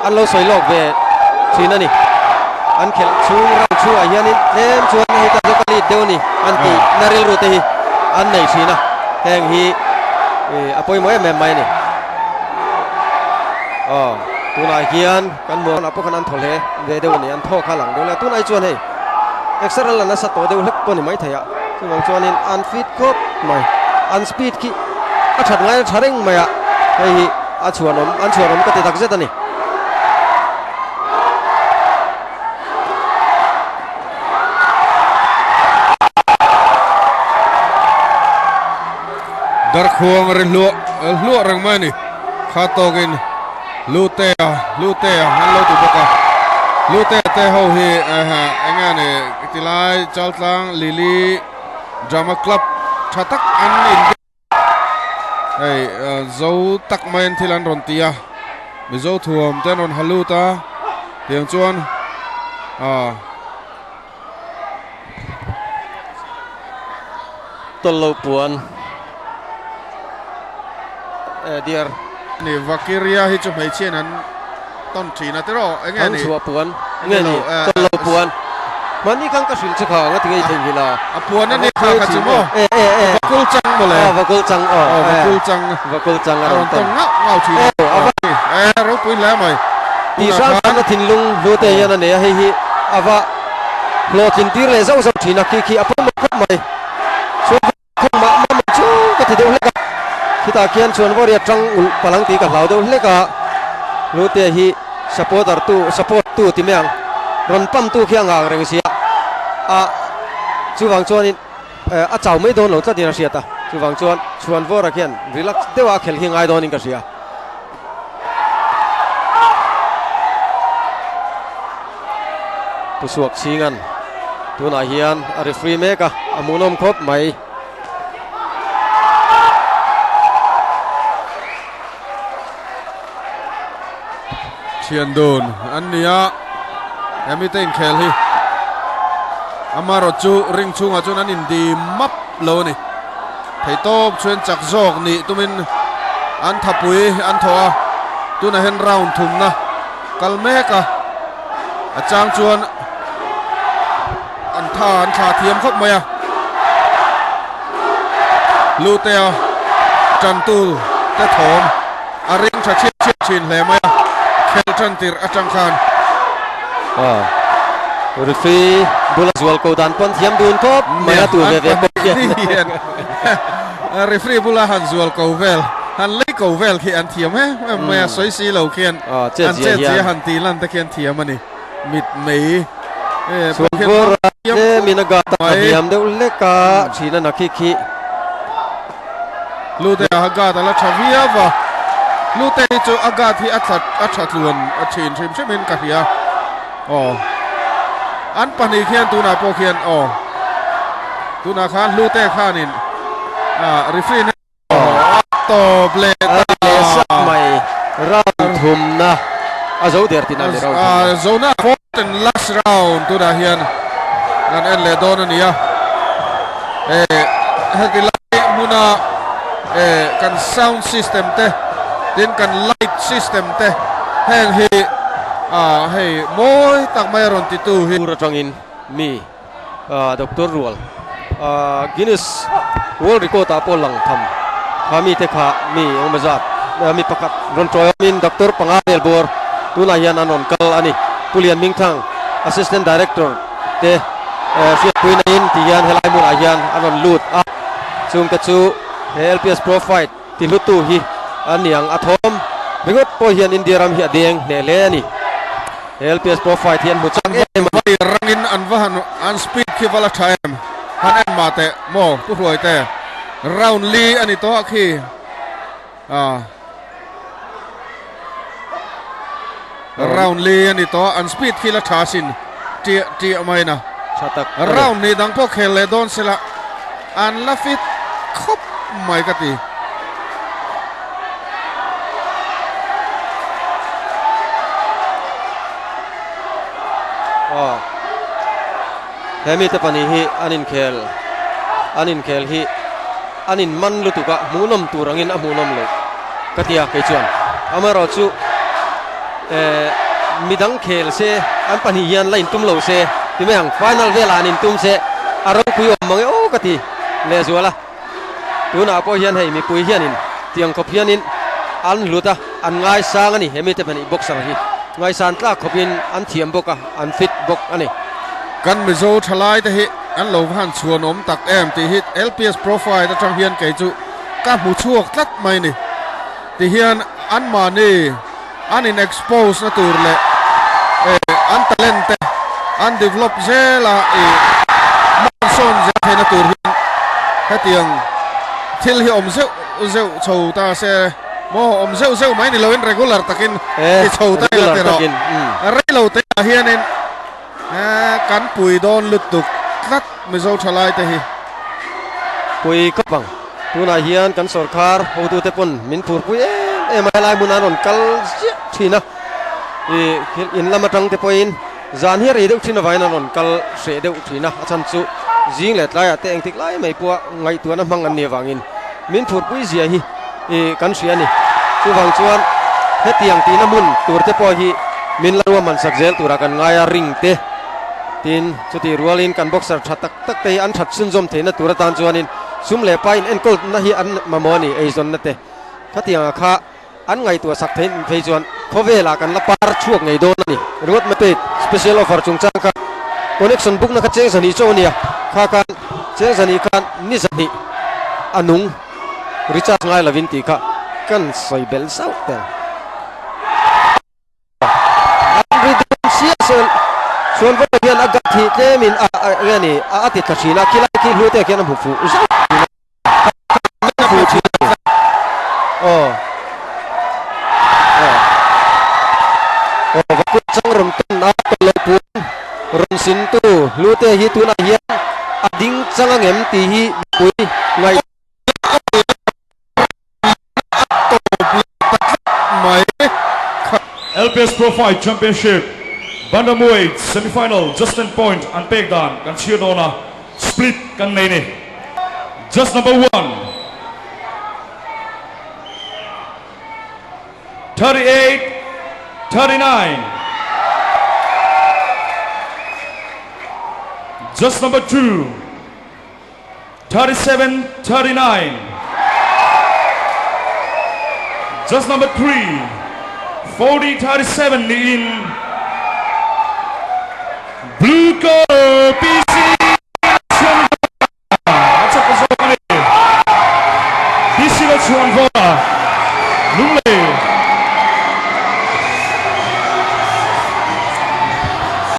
an lo sawi lawk ve thin a ni. An khelh chhung round chhungah hianin tlem chuan hei ta zawk a lead deuh a ni an tih na rilru te hi an nei thin a, heng hi a pawimawh em em mai a ni. Aw tunah hian kan muanah pawh khan an thaw hle ve deuh a ni, an thaw kha a lang deuh le a, tunah hi chuan hei exer a la nasa tawh deuh hlek pawh a ni maithei a, chuvang chuanin an fit khawp mai, an speed khi a that ngai a tha reng mai a, hei hi a chhuanawm an chhuanawm ka ti tak zet a ni. Darkhuang ri hluah hluah reng mai a ni. Kha tawkin Lutea Lutea an lo ti bawk a. Lutea te ho hi eng nge ni tilai Chaltlang Lily Drama Club tha tak an in Hei zo tak maiin thil an rawn ti a, Mizo thuam te an rawn ha lut a, tiang chuan ah. Tawllo puan eh dear. Ni Vakiria hi chu hmeichhiain an tawn thin a tiraw enge ni? Thangchhuah puan nge ni tawllo puan mahni khan ka hrilh che kha anga tinge i theihnghilh a? A puan a ni kha kha chu maw? E e e Vakul chang mawle. Aw vakul chang aw Aw vakul chang. Vakul chang a rawn tawn ngauh ngauh thin a. A va E ropui hle mai. Tih hrang hrang a thinlung hlu te hian a nei a hei hi a va hlawhtlin tir leh zauh zauh thin a khi khi a pawimawh khawp mai. Chuan Khawng mah mah mai chu ka ti deuh hlek a, khitah khian chuan Warrior tang ulh palang tih ka hlau deuh hlek a, Lutea hi supporter tu support tu ti mai ang, rawn pump tu khi a nghak reng sia a, chuvang chuanin a chau mai dawn lo tlatin a hriat a, chuvang chuan chhuan Vawra khian relax deuha a khelh hi ngai dawnin ka hria. Pu Suak Chhingan tunah hian a referee mek a, a hmuhnawm khawp mai. Thian dun an ni a, hemi te inkhel hi amarawh chu ring chhungah chuan an indi map lo a ni. Theihtawp chuan chak zawk nih tumin an thapui an thawh a, tunah hian round thumna kal mek a, a chang chuan an tha an thla thiam khawp mai a, Lutea tantu te thawm a ring tha chhiat chhiat thin hle mai a, khel tan tirh atang khan. Referee bula zual ko dan pawn thiam dun khawp mai a tu ve ve pawh hian. Referee bula han zual ko vel, han lei ko vel khi an thiam em em mai a, sawi si lo khian an chet zia han tih lan te khian thiam a ni. Mit mei pawh khian thiam khawp mai. Thiam deuh hlek a, thin a na khi khi. Lute a guard a la tha viau a, Lute hi chu a guard hi a tla a tha tluan a thin hrim hrim in ka hria aw an pahnih khian tunah pawh khian aw tunah khan Lute khanin ah referee na aw a tawp leh ta leh sak mai round thumna a zo der tin a ni round thumna zona fourth and last round tunah hian kan en leh dawn a ni a. Eh heti lai hmuna eh kan sound system te tin kan light system te heng hi ah hei mawi tak mai a rawn ti tu hi. Tur atangin mi ah Doctor Rual ah Guinness World Record ah pawh lang tham kha mi te kha mi engemaw zat mi pakhat rawn tawi awmin Doctor panga vel bawr tunah hian an rawn kal a ni. Pu Lian Mingthang Assistant Director te hriatpui naiin ti hian helai hmunah hian an rawn lut a, chungte chu he LPS Pro Fight ti hlutu hi an ni ang. A thawm ringawt pawh hian India ram hi a deng hneh hle a ni. He LPS Pro Fight hi an hmu chak em a. Vai rangin an va han an speed khi va la tha em? Han en mah teh maw Pu Hruai te? Round li a ni tawh a khi. A round li a ni tawh an speed khi la tha sin tia tia mai na tha tak round ni dang pawh khel leh dawn sela an la fit khawp mai ka ti. He mite pahnih hi an inkhel an inkhel hi an in man lutuk a, hmuhnawm tur angin a hmuhnawm loh ka ti a kei chuan. Amaherawhchu. Midang khel se an pahnih hian la intum lo se ti mai ang, final velah an intum se a ropui awm mang e aw ka ti lehzual a. Tunah pawh hian hei mipui hianin tiang khawp hianin an hlut a, an ngaisang a ni he mite pahnih boxer hi ngaisan tlak khawpin an thiam bawk a, an fit bawk a ni. Kan Mizo thalai te hi an lo va han chhuan awm tak em tih hi LPS profile atang hian kei chu ka hmu chhuak tlat mai ni. Ti hian anmahni an in expose na tur leh an talent te an develop zel a ih hmansawn zel theihna tur hian hetiang thil hi awm zeuh zeuh chho ta se maw awm zeuh zeuh mai ni loin regular takin ti chho ta ila ti rawh rei lo te ah hianin kan pui dawn lutuk tlat Mizo thalai te hi. Pui khawp ang. Tunah hian kan sawrkar hotute pawn min phurpui em em a, helai hmunah an rawn kal ziah thin a, ih in lam atang te pawhin zan hi a rei deuh thin avangin an rawn kal hreh deuh thin a, a chhan chu zing leh tlaiah te engtik lai mai pawha ngaihtuahna hmang an nih avangin min phurpui zia hi ih kan hria a ni. Chuvang chuan hetiang tihna hmun tur te pawh hi min la ruahman sak zel turah kan ngai a ring te. Tin, chutih rualin kan boxer tha tak tak te hi an that chhunzawm theihna tur atan chuanin sum leh pa in enkawlna hi an mamawh a ni, eizawnna te. Khatiangah kha an ngaihtuah sak theih phei chuan khawvelah kan la par chhuak ngei dawn a ni. Ringawt mai paid special offer chungchang kha connection book na kha cheng zahnih chaw a nia, kha khan cheng zahnih khan ni zahnih a nung recharge ngai lovin tih kha kan sawi belh zauh tel. An ri dun chiah chuan chuan vawi hian a gat hi tlemin a nge ni a a ti tla thin a khilai khi hlu te khian a hmu fuh zauh thin a fuh thin a ni aw aw aw vakul chang rawn tawn a tawlh lo puan rawn sin tu hlu te hi tunah hian a ding chang angem tih hi mipui ngaih LPS Pro Fight Championship Bantamweight Semi-Final Justin Point an pek dan kan chhiar dawn a, split kan nei ni. Judge number one, 38, 39. Judge number two, 37, 39. Judge number 3, 40, 37 niin Blue Corner.